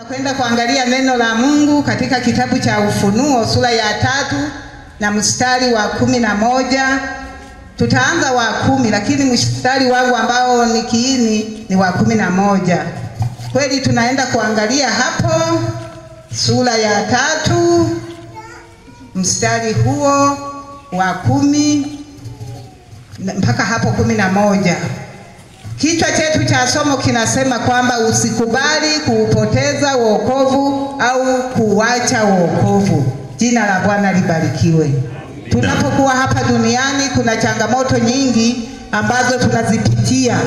Nakwenda kuangalia neno la Mungu katika kitabu cha Ufunuo sura ya 3 na mstari wa 11. Tutaanza wa 10, lakini mstari wangu ambao ni kiini ni wa 11. Kweli tunaenda kuangalia hapo sura ya 3 mstari huo wa 10 mpaka hapo 11. Kichwa chetu cha somo kinasema kwamba usikubali kuupoteza wokovu au kuacha wokovu. Jina la Bwana libarikiwe. Tunapokuwa hapa duniani kuna changamoto nyingi ambazo tunazipitia.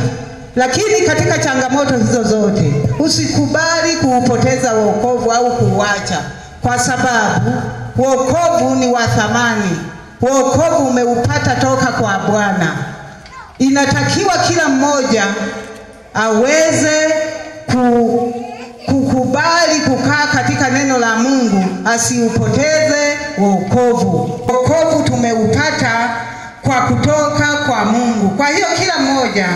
Lakini katika changamoto hizo zote usikubali kuupoteza wokovu au kuuacha, kwa sababu wokovu ni wa thamani. Wokovu umeupata toka kwa Bwana. Inatakiwa kila mmoja aweze kukubali kukaa katika neno la Mungu, asiupoteze wokovu. Wokovu tumeupata kwa kutoka kwa Mungu. Kwa hiyo kila mmoja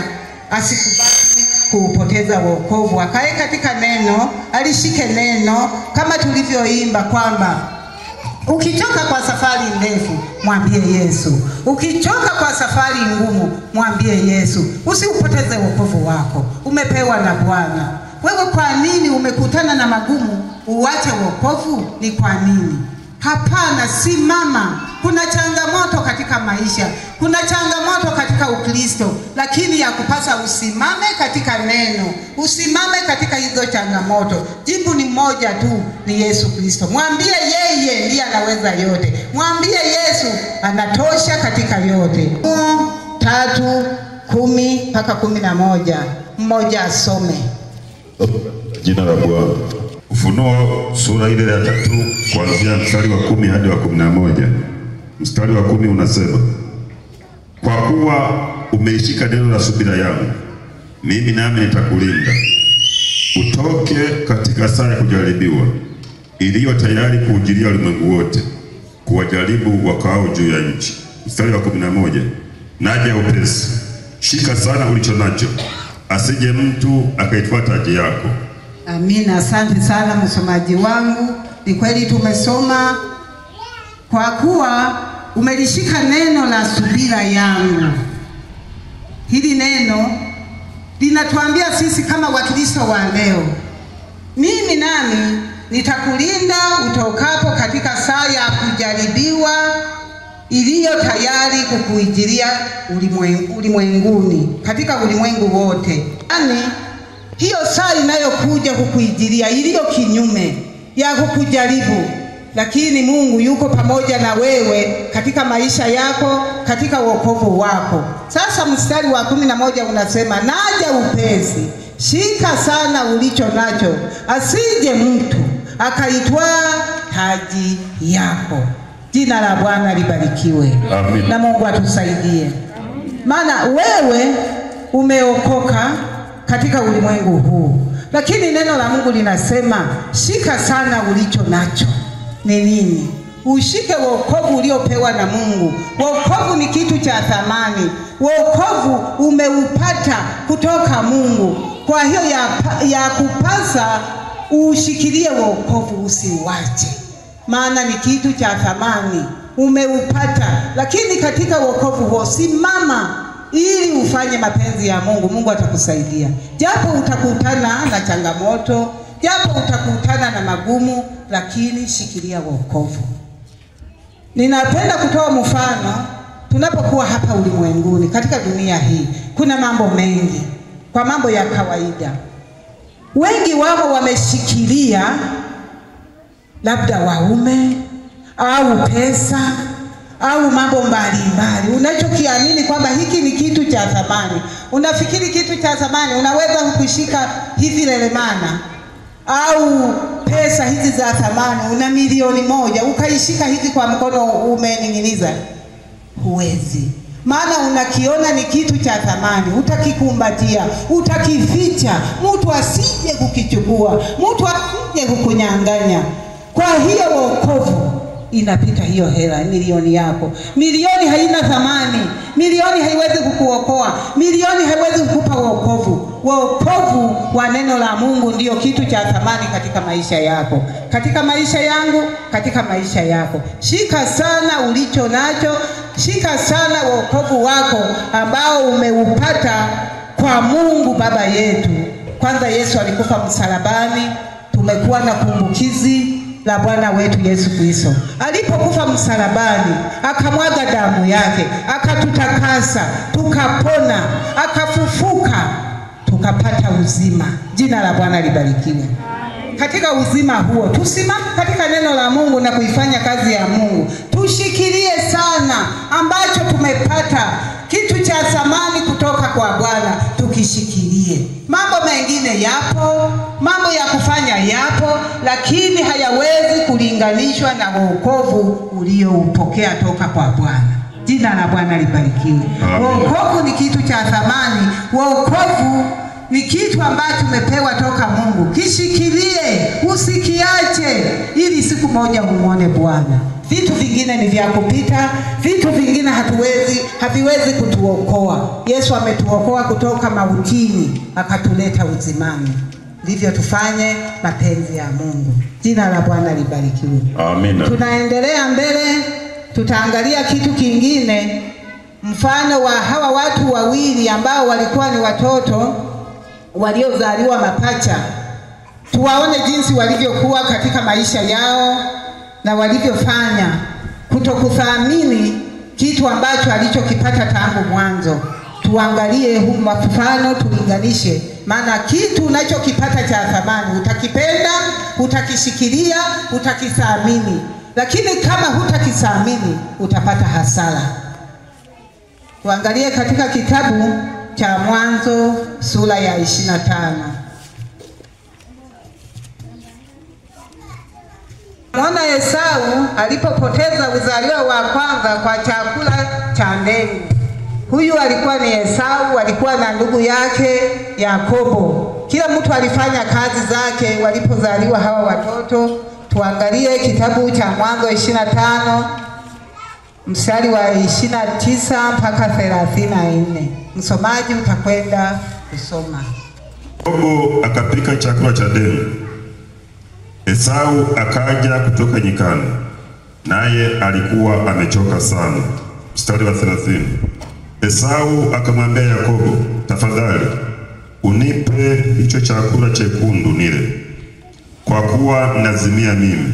asikubali kuupoteza wokovu, akae katika neno, alishike neno kama tulivyoimba kwamba ukichoka kwa safari ndefu mwambie Yesu. Ukichoka kwa safari ngumu mwambie Yesu. Usiupoteze wokovu wako, umepewa na Bwana. Wewe kwa nini umekutana na magumu uache wokovu? Ni kwa nini? Hapana, simama. Kuna changamoto katika maisha, kuna changamoto katika Ukristo, lakini ya kupasa usimame katika neno, usimame katika hizo changamoto. Jibu ni moja tu, ni Yesu Kristo. Mwambie yeye ndiye anaweza yote. Mwambie Yesu anatosha katika yote. 3:10 mpaka 11. Mmoja asome. Jina la Bwana. Ufunuo sura ile ya 3 kuanzia mstari wa 10 hadi wa 11. Mstari wa 10 unasema, kwa kuwa umeishika neno la subira yangu, mimi nami nitakulinda utoke katika saa ya kujaribiwa iliyo tayari kuujilia ulimwengu wote, kuwajaribu wakao juu ya nchi. Mstari wa 11, naja upesi, shika sana ulicho nacho, asije mtu akaitwaa taji yako. Amina. Asante sana msomaji wangu. Ni kweli tumesoma, kwa kuwa umelishika neno la subira yangu. Hili neno linatuambia sisi kama Wakristo wa leo, mimi nami nitakulinda utokapo katika saa ya kujaribiwa iliyo tayari kukuijilia ulimwenguni, katika ulimwengu wote. Yaani hiyo saa inayokuja kukuijilia iliyo kinyume ya kukujaribu, lakini Mungu yuko pamoja na wewe katika maisha yako, katika wokovu wako. Sasa mstari wa 11 unasema, naja upesi, shika sana ulicho nacho, asije mtu akaitwaa taji yako. Jina la Bwana libarikiwe. Amen. Na Mungu atusaidie. Maana wewe umeokoka katika ulimwengu huu, lakini neno la Mungu linasema shika sana ulicho nacho. Ni nini? Ushike wokovu uliopewa na Mungu. Wokovu ni kitu cha thamani. Wokovu umeupata kutoka Mungu. Kwa hiyo ya kupasa ushikilie wokovu, usiuache. Maana ni kitu cha thamani, umeupata. Lakini katika wokovu huo simama ili ufanye mapenzi ya Mungu. Mungu atakusaidia. Japo utakutana na changamoto, japo utakutana na magumu, lakini shikilia wokovu. Ninapenda kutoa mfano. Tunapokuwa hapa ulimwenguni, katika dunia hii, kuna mambo mengi. Kwa mambo ya kawaida, wengi wao wameshikilia labda waume au pesa au mambo mbalimbali. Unachokiamini kwamba hiki ni kitu cha thamani, unafikiri kitu cha thamani unaweza kushika hivi lelemana au pesa hizi za thamani, una 1,000,000 ukaishika hivi kwa mkono umening'iniza, huwezi. Maana unakiona ni kitu cha thamani, utakikumbatia, utakificha, mtu asije kukichukua, mtu asije kukunyang'anya. Kwa hiyo wokovu Inapita hiyo hela, milioni yako. Milioni haina thamani, milioni haiwezi kukuokoa, milioni haiwezi kukupa wokovu. Wokovu wa neno la Mungu ndiyo kitu cha thamani katika maisha yako, katika maisha yangu, katika maisha yako. Shika sana ulicho nacho, shika sana wokovu wako ambao umeupata kwa Mungu Baba yetu. Kwanza Yesu alikufa msalabani, tumekuwa na kumbukizi la Bwana wetu Yesu Kristo. Alipokufa msalabani, akamwaga damu yake, akatutakasa, tukapona, akafufuka, tukapata uzima. Jina la Bwana libarikiwe. Katika uzima huo, tusimame katika neno la Mungu na kuifanya kazi ya Mungu. Tushikilie sana ambacho tumepata, kitu cha thamani kutoka kwa Bwana, tukishikilie. Mambo mengine yapo, mambo ya kufanya yapo, lakini hayawezi kulinganishwa na wokovu ulioupokea toka kwa Bwana. Jina la Bwana libarikiwe. Wokovu ni kitu cha thamani. Wokovu ni kitu ambacho tumepewa toka Mungu. Kishikilie, usikiache, ili siku moja umuone Bwana. Vitu vingine ni vya kupita, vitu vingine haviwezi kutuokoa. Yesu ametuokoa kutoka mautini, akatuleta uzimani. Ndivyo tufanye mapenzi ya Mungu. Jina la Bwana libarikiwe. Amina. Tunaendelea mbele, tutaangalia kitu kingine, mfano wa hawa watu wawili ambao walikuwa ni watoto waliozaliwa mapacha. Tuwaone jinsi walivyokuwa katika maisha yao na walivyofanya kutokuthamini kitu ambacho alichokipata tangu mwanzo. Tuangalie huu mfano, tulinganishe, maana kitu unachokipata cha thamani utakipenda, utakishikilia, utakithamini. Lakini kama hutakithamini utapata hasara. Tuangalie katika kitabu cha Mwanzo sura ya 25. Mwana Esau alipopoteza uzaliwa wa kwanza kwa chakula cha ndengu. Huyu alikuwa ni Esau, alikuwa na ndugu yake Yakobo. Kila mtu alifanya kazi zake walipozaliwa hawa watoto. Tuangalie kitabu cha Mwanzo 25 mstari wa 29 mpaka 34. Msomaji utakwenda kusoma. Yakobo akapika chakula cha ndengu. Esau akaja kutoka nyikani, naye alikuwa amechoka sana. Mstari wa 30. Esau akamwambia Yakobo, tafadhali unipe hicho chakula chekundu nile, kwa kuwa nazimia mimi.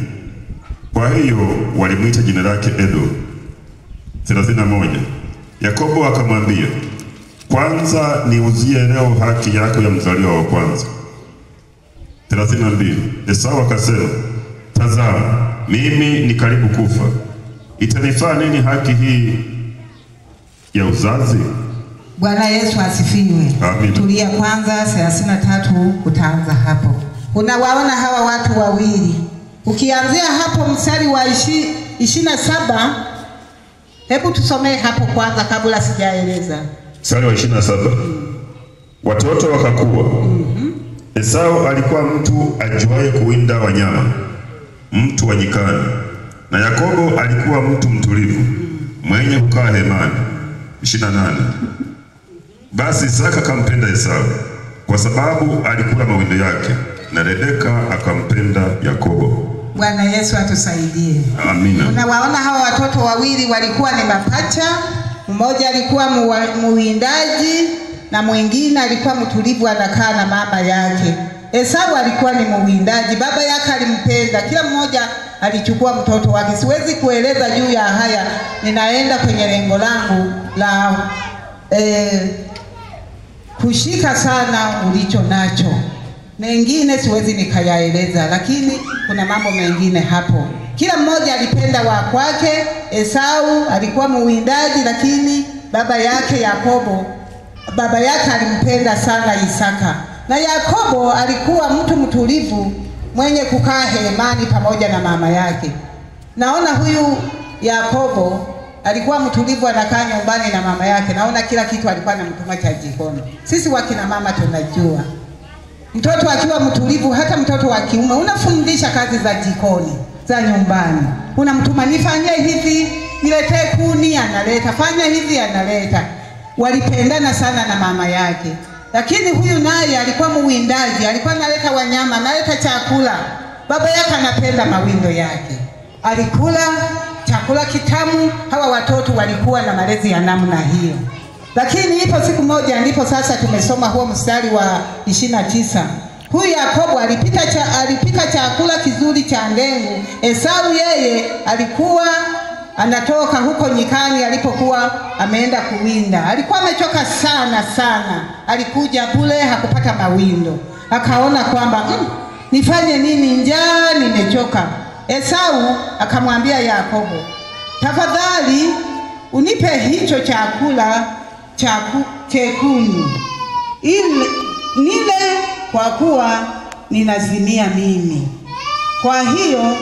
Kwa hiyo walimwita jina lake Edo. 31. Yakobo akamwambia, kwanza niuzie leo haki yako ya mzaliwa wa kwanza. 32. Esau akasema, tazama, mimi ni karibu kufa. Itanifaa nini haki hii ya uzazi? Bwana Yesu asifiwe. Amina. Tulia kwanza, 33 utaanza hapo. Unawaona hawa watu wawili. Ukianzia hapo mstari wa 27, hebu tusomee hapo kwanza kabla sijaeleza. Mstari wa 27. Watoto wakakua. Esau alikuwa mtu ajuaye kuwinda wanyama, mtu wa nyikani, na Yakobo alikuwa mtu mtulivu, mwenye kukaa hemani. 28. Basi Isaka akampenda Esau kwa sababu alikula mawindo yake, na Rebeka akampenda Yakobo. Bwana Yesu atusaidie. Amina. Unawaona hawa watoto wawili walikuwa ni mapacha. Mmoja alikuwa muwindaji na mwingine alikuwa mtulivu, anakaa na mama yake. Esau alikuwa ni muwindaji, baba yake alimpenda. Kila mmoja alichukua mtoto wake. Siwezi kueleza juu ya haya, ninaenda kwenye lengo langu la kushika sana ulicho nacho. Mengine siwezi nikayaeleza, lakini kuna mambo mengine hapo. Kila mmoja alipenda wa kwake. Esau alikuwa muwindaji, lakini baba yake Yakobo, baba yake alimpenda sana Isaka. Na Yakobo alikuwa mtu mtulivu, mwenye kukaa hemani pamoja na mama yake. Naona huyu Yakobo alikuwa mtulivu, anakaa nyumbani na mama yake. Naona kila kitu alikuwa anamtuma cha jikoni. Sisi wakina mama tunajua mtoto akiwa mtulivu, hata mtoto wa kiume unafundisha kazi za jikoni. za nyumbani. Unamtuma nifanye hivi, niletee kuni, analeta, fanya hivi, analeta. Walipendana sana na mama yake. Lakini huyu naye alikuwa muwindaji, alikuwa analeta wanyama, analeta chakula. Baba yake anapenda mawindo yake. Alikula chakula kitamu. Hawa watoto walikuwa na malezi ya namna hiyo. Lakini ipo siku moja, ndipo sasa tumesoma huo mstari wa 29. Huyu Yakobo alipika chakula kizuri cha ndengu. Esau yeye alikuwa anatoka huko nyikani alipokuwa ameenda kuwinda. Alikuwa amechoka sana sana. Alikuja kule hakupata mawindo. Akaona kwamba nifanye nini, njaa nimechoka. Esau akamwambia Yakobo, tafadhali unipe hicho chakula chekundu ili nile, kwa kuwa ninazimia mimi. Kwa hiyo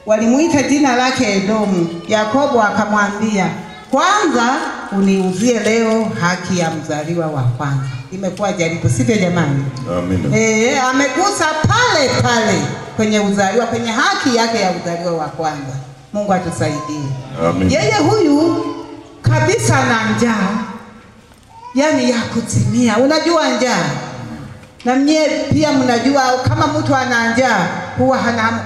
walimuita jina lake Edomu. Yakobo akamwambia, kwanza uniuzie leo haki ya mzaliwa wa kwanza. Imekuwa jaribu, sivyo jamani? Amina. Amegusa pale pale kwenye uzaliwa, kwenye haki yake ya uzaliwa wa kwanza. Mungu atusaidie. Amina. Yeye huyu kabisa na njaa, yani ya kuzimia. Unajua njaa, na mie pia mnajua kama mtu ana njaa huwa hana,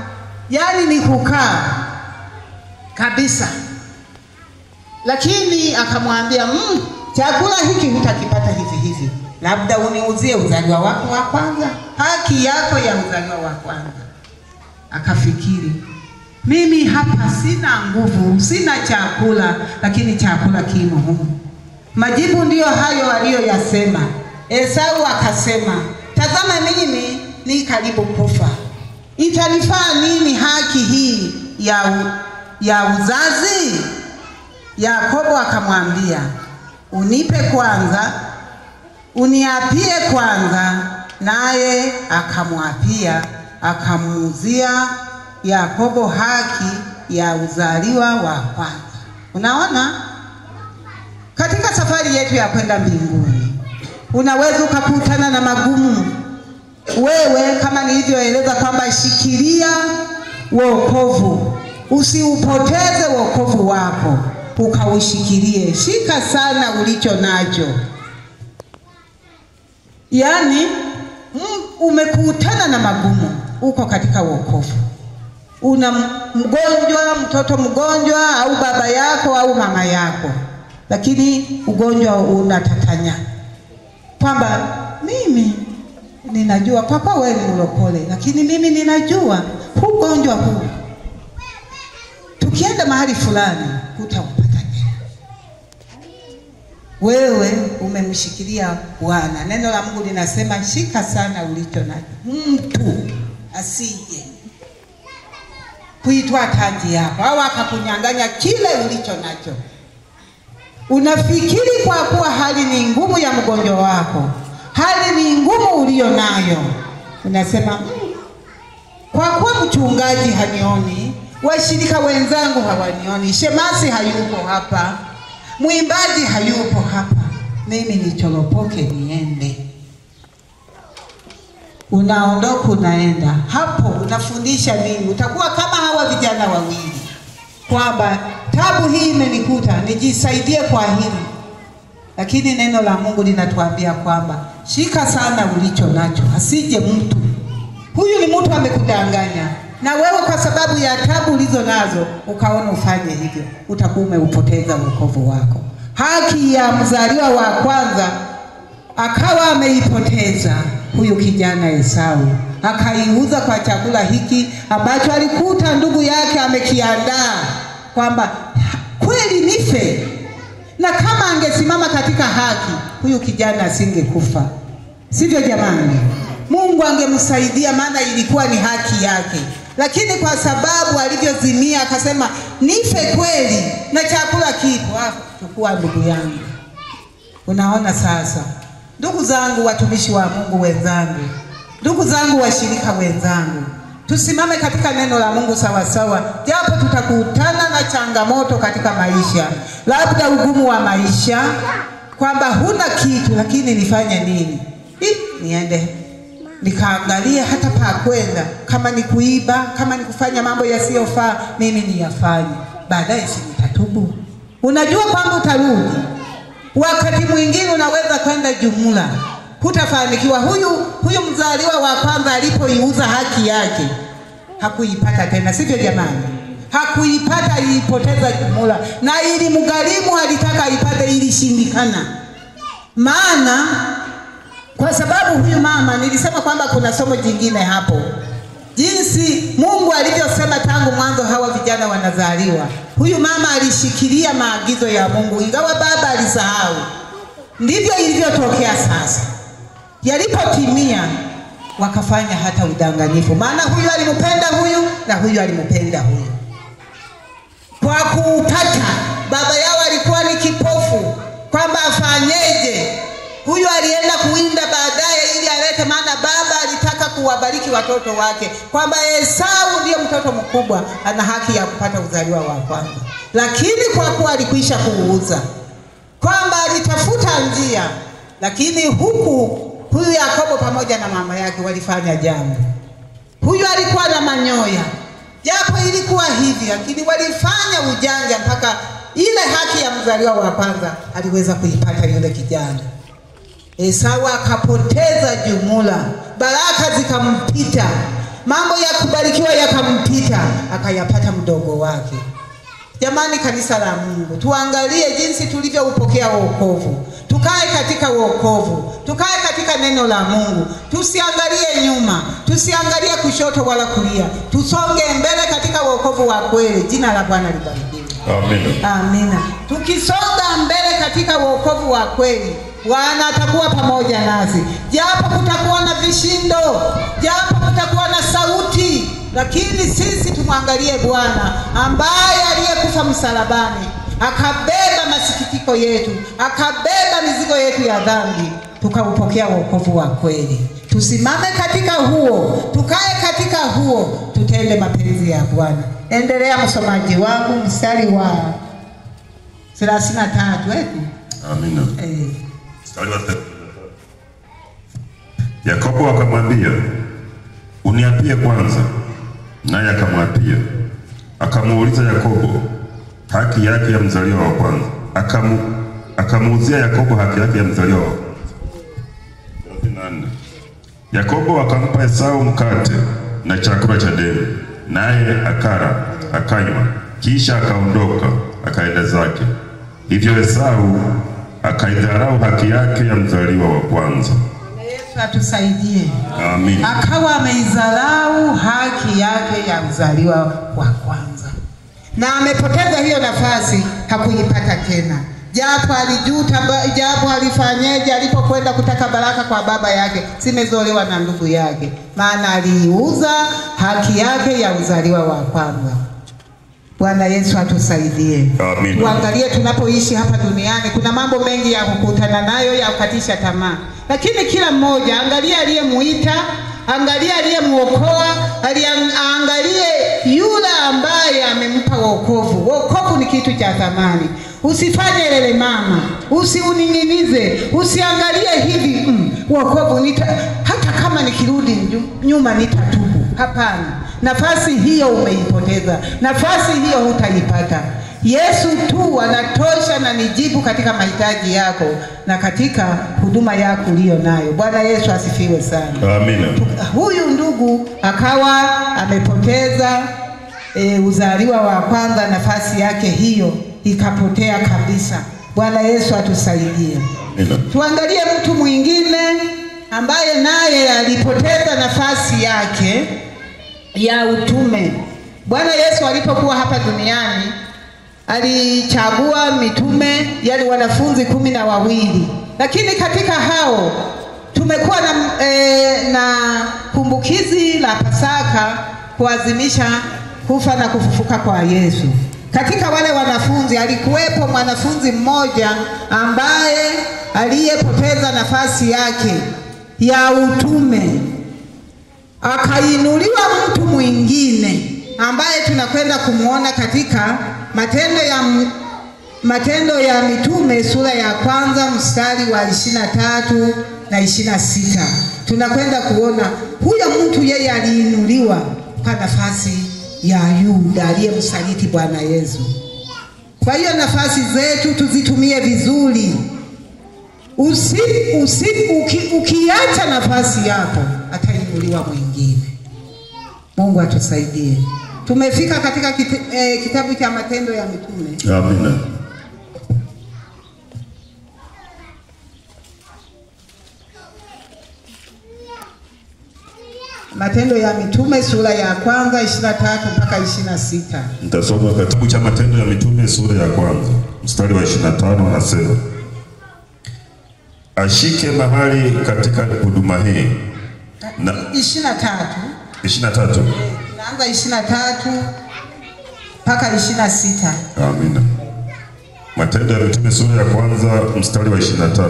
yani ni kukaa kabisa. Lakini akamwambia, chakula hiki hutakipata hivi hivi, labda uniuzie uzaliwa wako wa kwanza, haki yako ya uzaliwa wa kwanza. Akafikiri, mimi hapa sina nguvu, sina chakula, lakini chakula kimo humu. Majibu ndiyo hayo aliyoyasema. Esau akasema, tazama mimi ni karibu kufa, itanifaa nini haki hii ya uzazi? Yakobo akamwambia, unipe kwanza, uniapie kwanza. Naye akamwapia, akamuuzia Yakobo haki ya uzaliwa wa kwanza. Unaona, katika safari yetu ya kwenda mbinguni unaweza ukakutana na magumu. Wewe kama nilivyoeleza kwamba shikilia wokovu, usiupoteze wokovu wako, ukaushikilie. Shika sana ulicho nacho. Yani umekutana na magumu, uko katika wokovu. Una mgonjwa, mtoto mgonjwa, au baba yako au mama yako, lakini ugonjwa unatatanya kwamba mimi ninajua papa wewe ni mlokole, lakini mimi ninajua huu ugonjwa huu tukienda mahali fulani hutaupata tena. Wewe umemshikilia Bwana. Neno la Mungu linasema shika sana ulicho nacho, mtu asije kuitwa taji yako au akakunyang'anya kile ulicho nacho. Unafikiri kwa kuwa hali ni ngumu ya mgonjwa wako, hali ni ngumu uliyo nayo, unasema kwa kuwa mchungaji hanioni, washirika wenzangu hawanioni, shemasi hayupo hapa, mwimbaji hayupo hapa, mimi nichoropoke niende. Unaondoka unaenda. Hapo unafundisha nini? Utakuwa kama hawa vijana wawili, kwamba tabu hii imenikuta, nijisaidie kwa hili. Lakini neno la Mungu linatuambia kwamba shika sana ulicho nacho, asije mtu huyu ni mtu amekudanganya, na wewe kwa sababu ya tabu ulizo nazo ukaona ufanye hivyo, utakuwa umeupoteza wokovu wako. Haki ya mzaliwa wa kwanza akawa ameipoteza huyu kijana Esau, akaiuza kwa chakula hiki ambacho alikuta ndugu yake amekiandaa, kwamba kweli nife. Na kama angesimama katika haki, huyu kijana asingekufa. Sivyo jamani? Mungu angemsaidia, maana ilikuwa ni haki yake. Lakini kwa sababu alivyozimia akasema nife kweli na chakula kipo, chukua ndugu yangu. Unaona sasa, ndugu zangu watumishi wa Mungu wenzangu, ndugu zangu washirika wenzangu, tusimame katika neno la Mungu sawa sawa, japo tutakutana na changamoto katika maisha, labda ugumu wa maisha, kwamba huna kitu, lakini nifanye nini? Niende Nikaangalia hata pa kwenda, kama ni kuiba, kama ni kufanya mambo yasiyofaa, mimi niyafanye. Baadaye si nitatubu. Unajua kwamba utarudi. Wakati mwingine unaweza kwenda jumla, hutafanikiwa. Huyu mzaliwa wa kwanza alipoiuza haki yake hakuipata tena, sivyo jamani? Hakuipata, aliipoteza jumla, na ili mgharimu alitaka aipate, ilishindikana. Maana kwa sababu huyu mama, nilisema kwamba kuna somo jingine hapo, jinsi Mungu alivyosema tangu mwanzo hawa vijana wanazaliwa. Huyu mama alishikilia maagizo ya Mungu, ingawa baba alisahau. Ndivyo ilivyotokea sasa. Yalipotimia wakafanya hata udanganyifu, maana huyu alimpenda huyu na huyu alimpenda huyu. Kwa kuupata, baba yao alikuwa ni kipofu kwamba afanyeje. Huyu alienda kuwinda baadaye ili alete, maana baba alitaka kuwabariki watoto wake, kwamba Esau ndiyo mtoto mkubwa, ana haki ya kupata uzaliwa wa kwanza. Lakini kwa kuwa alikwisha kuuza, kwamba alitafuta njia, lakini huku huyu Yakobo pamoja na mama yake walifanya jambo. Huyu alikuwa na manyoya, japo ilikuwa hivi, lakini walifanya ujanja mpaka ile haki ya mzaliwa wa kwanza aliweza kuipata yule kijana. Esau akapoteza jumla, baraka zikampita, mambo ya kubarikiwa yakampita, akayapata mdogo wake. Jamani, kanisa la Mungu, tuangalie jinsi tulivyoupokea wokovu. Tukae katika wokovu, tukae katika neno la Mungu, tusiangalie nyuma, tusiangalie kushoto wala kulia, tusonge mbele katika wokovu wa kweli. Jina la Bwana libarikiwe. Amina. Amina. Tukisonga mbele katika wokovu wa kweli, Bwana atakuwa pamoja nasi. Japo kutakuwa na vishindo, japo kutakuwa na sauti, lakini sisi tumwangalie Bwana ambaye aliyekufa msalabani, akabeba masikitiko yetu, akabeba mizigo yetu ya dhambi, tukaupokea wokovu wa kweli. Tusimame katika huo, tukae katika huo, tutende mapenzi ya Bwana. Endelea msomaji wangu, mstari wa 33 eti. Amina. Mstari wa 33. Yakobo akamwambia, uniapie kwanza. Naye akamwapia. Akamuuliza Yakobo haki yake ya mzaliwa wa kwanza. Akamuuzia Yakobo haki yake ya mzaliwa wa kwanza. 34. Yakobo akampa Esau mkate na chakula cha deni, naye akala, akanywa, kisha akaondoka akaenda zake. Hivyo Esau akaidharau haki yake ya mzaliwa wa kwanza. Yesu atusaidie. Amin. Akawa ameidharau haki yake ya mzaliwa wa kwanza, na amepoteza hiyo nafasi, hakuipata tena. Japo alijuta, japo alifanyeje alipokwenda kutaka baraka kwa baba yake, zimezolewa na ndugu yake, maana aliuza haki yake ya uzaliwa wa kwanza. Bwana Yesu atusaidie. Amin. Tuangalie tunapoishi hapa duniani, kuna mambo mengi ya kukutana nayo ya kukatisha tamaa. Lakini kila mmoja angalia aliyemuita, angalia aliyemuokoa, angalie yule ambaye amempa wokovu. Wokovu ni kitu cha thamani. Usifanye lele mama, usiuning'inize, usiangalie hivi wokovu hata kama nikirudi nyuma nitatubu. Hapana. Nafasi hiyo umeipoteza, nafasi hiyo hutaipata. Yesu tu anatosha na nijibu katika mahitaji yako na katika huduma yako uliyo nayo. Bwana Yesu asifiwe sana. Amina. Huyu ndugu akawa amepoteza uzaliwa wa kwanza, nafasi yake hiyo ikapotea kabisa. Bwana Yesu atusaidie. Amina. Tuangalie mtu mwingine ambaye naye alipoteza nafasi yake ya utume. Bwana Yesu alipokuwa hapa duniani alichagua mitume, yani wanafunzi 12. Lakini katika hao tumekuwa na kumbukizi la Pasaka kuadhimisha kufa na kufufuka kwa Yesu. Katika wale wanafunzi alikuwepo mwanafunzi mmoja ambaye aliyepoteza nafasi yake ya utume, akainuliwa mtu mwingine ambaye tunakwenda kumuona katika Matendo ya Matendo ya Mitume sura ya kwanza mstari wa 23 na 26. Tunakwenda kuona huyo mtu yeye aliinuliwa kwa nafasi ya Yuda aliyemsaliti Bwana Yesu. Kwa hiyo nafasi zetu tuzitumie vizuri. Ukiacha nafasi yako atainuliwa mwingine. Mungu atusaidie. Tumefika katika kitabu cha Matendo ya Mitume. Amina. Matendo ya Mitume sura ya kwanza 23 mpaka 26. Nitasoma kitabu cha Matendo ya Mitume sura ya kwanza mstari wa 25, anasema ashike mahali katika huduma hii na 23. 23. Naanza 23 mpaka 26. Amina. Matendo ya Mitume sura ya kwanza mstari wa 23.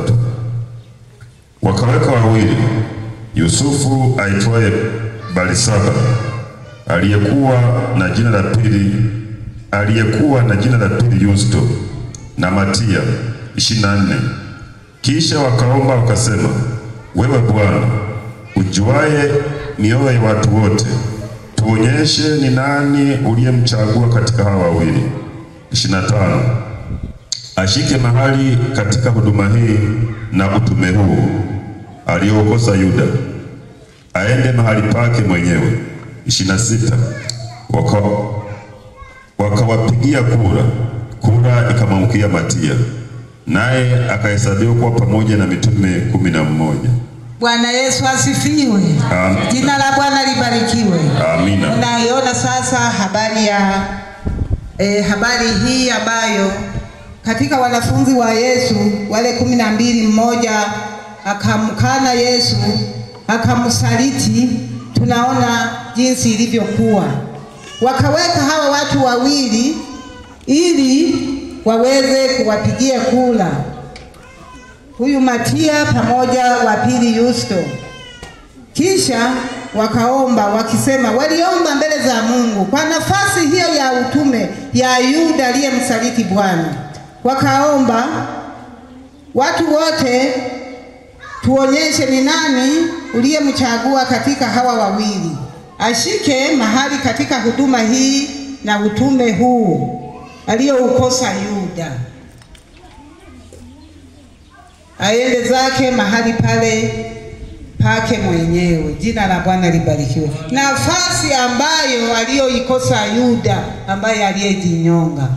Wakaweka wawili, Yusufu aitwaye Barisaba aliyekuwa na jina la pili Yusto, na Matia. 24. Kisha wakaomba wakasema, wewe Bwana ujuaye mioyo ya watu wote, tuonyeshe ni nani uliyemchagua katika hawa wawili. 25. Ashike mahali katika huduma hii na utume huu aliokosa Yuda, aende mahali pake mwenyewe. 26. Wakawapigia kura, kura ikamwangukia Matia, naye akahesabiwa kuwa pamoja na mitume 11. Bwana Yesu asifiwe. Amina. Jina la Bwana libarikiwe. Amina. Unaiona sasa habari ya habari hii ambayo katika wanafunzi wa Yesu wale 12 mmoja akamkana Yesu, akamsaliti. Tunaona jinsi ilivyokuwa. Wakaweka hawa watu wawili ili waweze kuwapigia kura, huyu Matia pamoja wa pili Yusto. Kisha wakaomba wakisema, waliomba mbele za Mungu kwa nafasi hiyo ya utume ya Yuda aliyemsaliti Bwana. Wakaomba watu wote, tuonyeshe ni nani uliyemchagua katika hawa wawili ashike mahali katika huduma hii na utume huu aliyoukosa Yuda, aende zake mahali pale pake mwenyewe. Jina la Bwana libarikiwe. Nafasi ambayo aliyoikosa Yuda ambaye aliyejinyonga.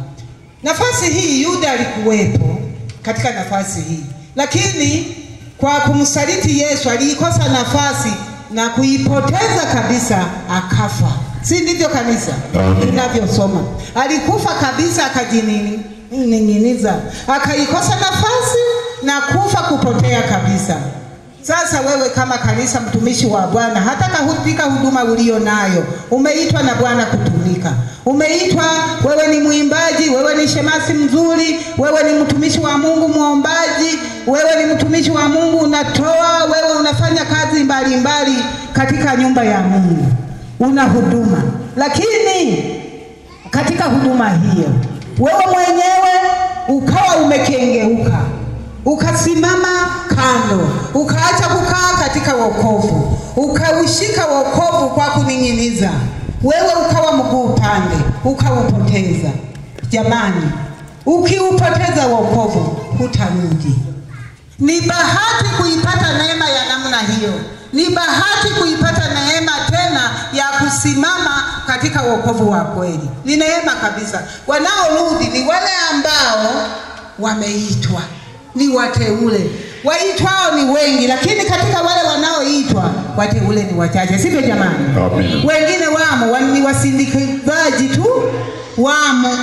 Nafasi hii Yuda alikuwepo katika nafasi hii, lakini kwa kumsaliti Yesu aliikosa nafasi na kuipoteza kabisa, akafa. Si ndivyo kanisa tunavyosoma? Alikufa kabisa, akajining'iniza, akaikosa nafasi na kufa, kupotea kabisa. Sasa wewe kama kanisa, mtumishi wa Bwana, hata katika huduma ulio nayo, umeitwa na Bwana kutumika. Umeitwa, wewe ni mwimbaji, wewe ni shemasi mzuri, wewe ni mtumishi wa Mungu muombaji, wewe ni mtumishi wa Mungu unatoa, wewe unafanya kazi mbalimbali katika nyumba ya Mungu, una huduma. Lakini katika huduma hiyo wewe mwenyewe ukawa umekengeuka, ukasimama kando, ukaacha kukaa katika wokovu, ukaushika wokovu kwa kuning'iniza, wewe ukawa mguu upande, ukaupoteza. Jamani, ukiupoteza wokovu hutarudi. Ni bahati kuipata neema ya namna hiyo. Ni bahati kuipata neema tena ya kusimama katika wokovu wa kweli. Ni neema kabisa. Wanaorudi ni wale ambao wameitwa, ni wateule. Waitwao ni wengi, lakini katika wale wanaoitwa wateule ni wachache, sivyo jamani? Amen. Wengine wamo ni wasindikizaji tu, wamo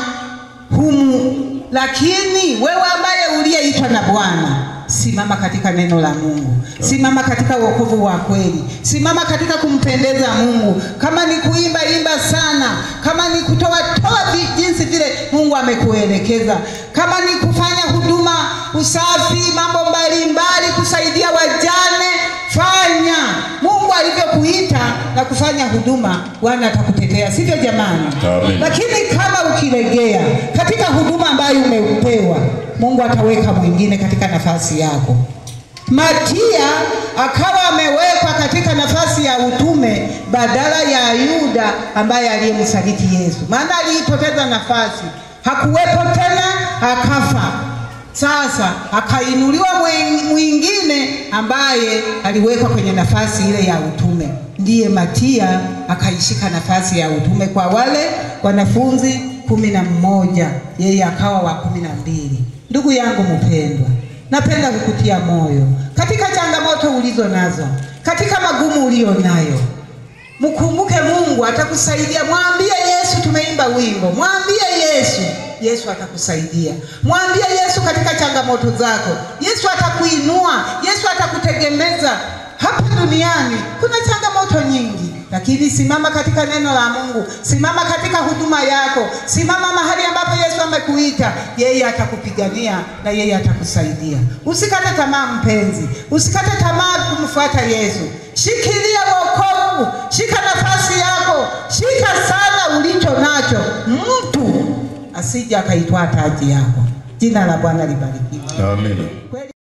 humu. Lakini wewe ambaye uliyeitwa na Bwana, simama katika neno la Mungu, simama katika wokovu wa kweli, simama katika kumpendeza Mungu. Kama ni kuimba, imba sana. Kama ni kutoa, toa jinsi vile Mungu amekuelekeza. Kama ni kufanya huduma, usafi, mambo mbalimbali, kusaidia wajane, fanya. Mungu alivyokuita na kufanya huduma, Bwana atakutetea, sivyo jamani? Amen. Lakini kama ukilegea katika huduma ambayo umepewa, Mungu ataweka mwingine katika nafasi yako. Matia akawa amewekwa katika nafasi ya utume badala ya Yuda ambaye aliyemsaliti Yesu, maana aliipoteza nafasi, hakuwepo tena, akafa. Sasa akainuliwa mwingine ambaye aliwekwa kwenye nafasi ile ya utume, ndiye Matia akaishika nafasi ya utume kwa wale wanafunzi 11, yeye akawa wa 12. Ndugu yangu mpendwa, napenda kukutia moyo katika changamoto ulizo nazo, katika magumu ulio nayo, mkumbuke Mungu atakusaidia. Mwambie Yesu, tumeimba wimbo, mwambie Yesu, Yesu atakusaidia. Mwambie Yesu katika changamoto zako, Yesu atakuinua, Yesu atakutegemeza. Hapa duniani kuna changamoto nyingi, lakini simama katika neno la Mungu, simama katika huduma yako, simama mahali ambapo Yesu amekuita, yeye atakupigania na yeye atakusaidia. Usikate tamaa mpenzi, usikate tamaa kumfuata Yesu. Shikilia wokovu, shika nafasi yako, shika sana ulicho nacho, mtu asije akaitwaa taji yako. Jina la Bwana libarikiwe. Amen.